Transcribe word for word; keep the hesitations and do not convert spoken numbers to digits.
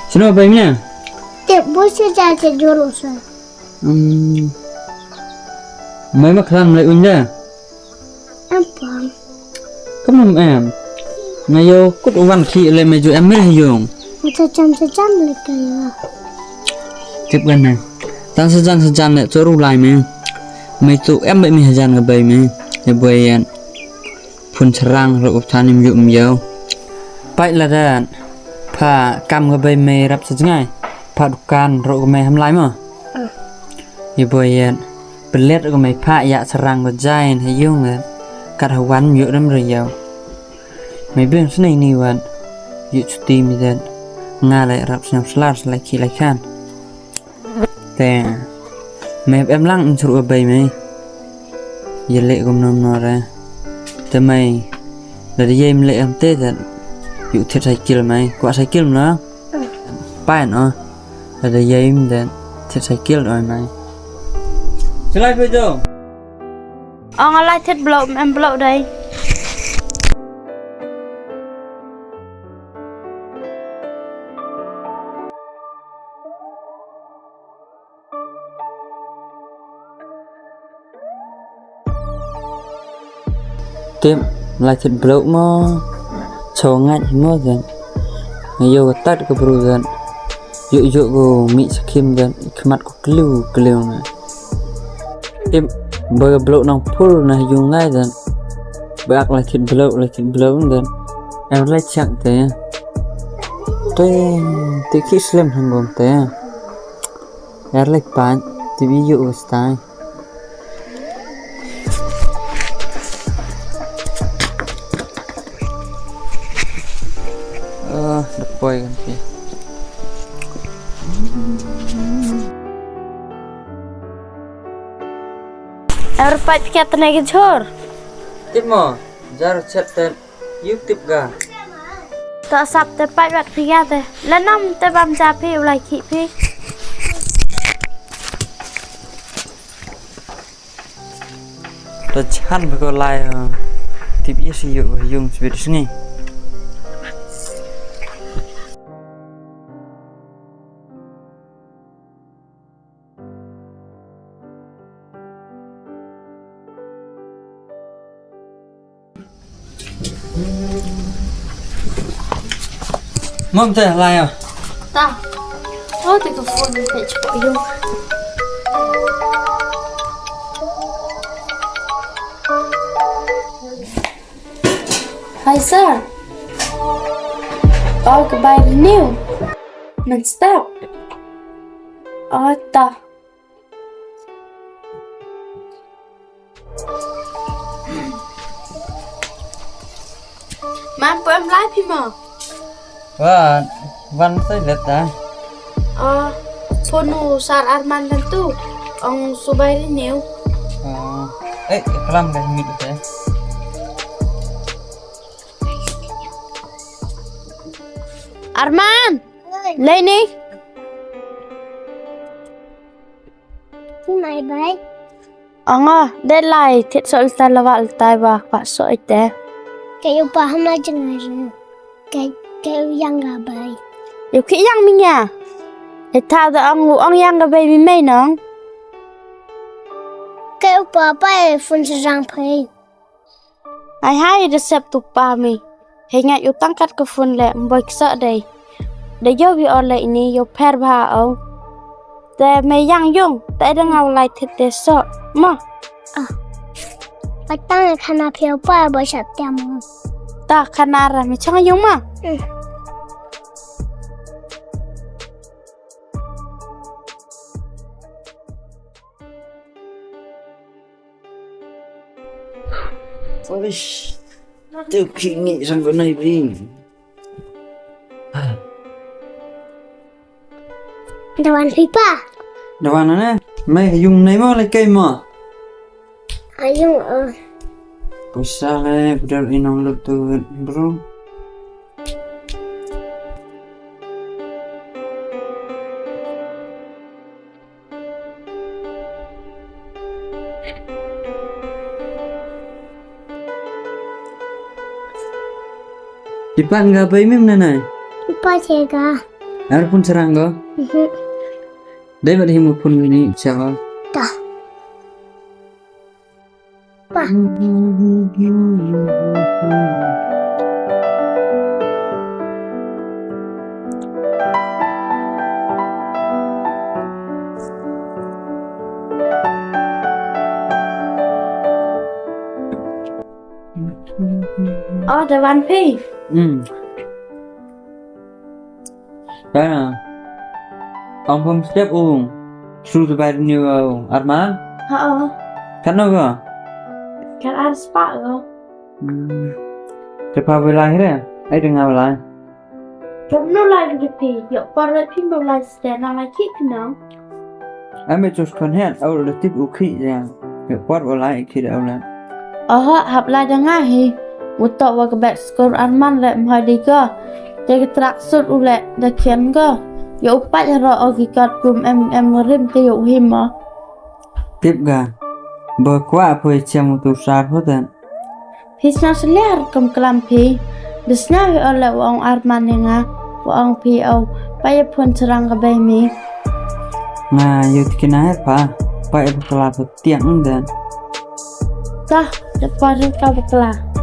Sino bei mia? Tip bu si ja se juru sa. Hmm. Mai ma khlan lai un da. Em pam. Kam em. Nga yo kut wan khi le me ju em me yung. Sa cham sa cham le ka ya. Tip gan ne. Tan sa jan sa jan le choru lai me. Me tu em be me jan ka bei me. Ya boy yan. Phun sarang ro up thanim yu um yo. Pai la dan. Pha kam ka bei me rap sa jngai. Pha dukan ro ka me ham lai mo. Ya boy yan. Pelet ko mei pha ya sarang ko jain ha yung eh. Kat ha wan yu dam ri yau. Mei bing snei ni wan. Yu chuti mi den. Nga le rap snem slar slai ki lai khan. Te. Mei em lang in suru bei mei. Ye le ko nom no re. Te mei. Da di ye mi le em te den. Yu thit cycle mei. Kwa cycle mna. Pain o. Ada yaim den. Thit cycle oi mai. Chalai phi jo. Ong alai thit blow em blow dai. Tip, lai thit blow mo. Cho ngat hi mo den. Nga yo ka tat ka bru den. Yo yo ko mi sakhim den. Khmat ko kliu kliu na. Tip, ba ka blow nang phul na yung ngai den. Ba ak lai thit blow, lai thit blow den. Em lai chak te. Te, te ki slem hang gom te. Er lai pan, te bi yo ko stai. Ah, da poi kan phi. Er pat kat ne ke jhor. Tip mo, jar chat te, yu tip ga. To sap te pat wat phi ga te. La nam te bam ja phi u lai ki phi. Ta chan ba ko lai, ah, tip ya si yu yung sibit sngi. Mom te lai ah. Ta. Oh, te ko phone te chpa yung. Hi sir. Oh, goodbye new. Men stop. Oh, ta. Man pu em lai phi mo? Wan, wan sai let da. Ah, phone u sar Arman dan tu. Ong subai ri new. Ah, eh, kalam ka mit te. Arman! Oi. Lei ni. Mai bai. Anga, de lai, thit so lta lawa lta wa kwa so ite. Ke u pa ham la jngai re. Ke, ke u yang ga bai. Yu ki yang mi nya. E tha da ong u ong yang ga bai mi mei nong. Ke u pa pa e phone sa jang phai. Ai hai da sep tu pa mi. Hei ngat yu tang kat ka phone le mboi ksa dei. Da yow wi o le ini yow pher bha o. Te me yang yung, te da ngaw lai thit te so. Mo. Ah. Patang khana phi o pa boi sap te mo. Ta khana ra mi chong yung ma. Mm. Uish. Te u khih ngi sang ko nai bing. Da wan phi pa. Da wan na. Mai yung nai mo le kai mo. Ayung, uh. Pusa le, budar inong lut tu, bro. Ipan ga bai mim nanai. Pa chega. Ar pun serang go. Mhm. Dei ba dei mu pun ni siapa? Dah. Pa. Oh, da wan phi. Hmm. Ka. Ong pum step ung. Su te bai ni wa ung. Arman? Ha, oh. Kan no ka? Kan ar spa ko. Hmm. Te pa belai re? Ai dengar belai. Kam no lai ke phi. Yo, par le phi no lai ste na lai ki kenang. Ame chus kon het, au le tip u khi ya. Yo, par belai khi au le. Oho, hap lai da nga hi. U toh wa ka beg skur Arman le mhoi di ko. Te ka tracksuit u le da khian ko. Yo u pait haro o ki kot kum em em rim te yo u him o. Tip ka. Ba kwah poi chiam u tu sar ho te. Phi sñiaw sliar kam klam phi. Da sñiaw hi o le wa ong Arman ya nga. Wa ong phi o. Pa ya phone serang ka bei mi. Nga yo tikina he pa. Pa ya bakla pa tiang den. Kah, da pa ri ka bakla.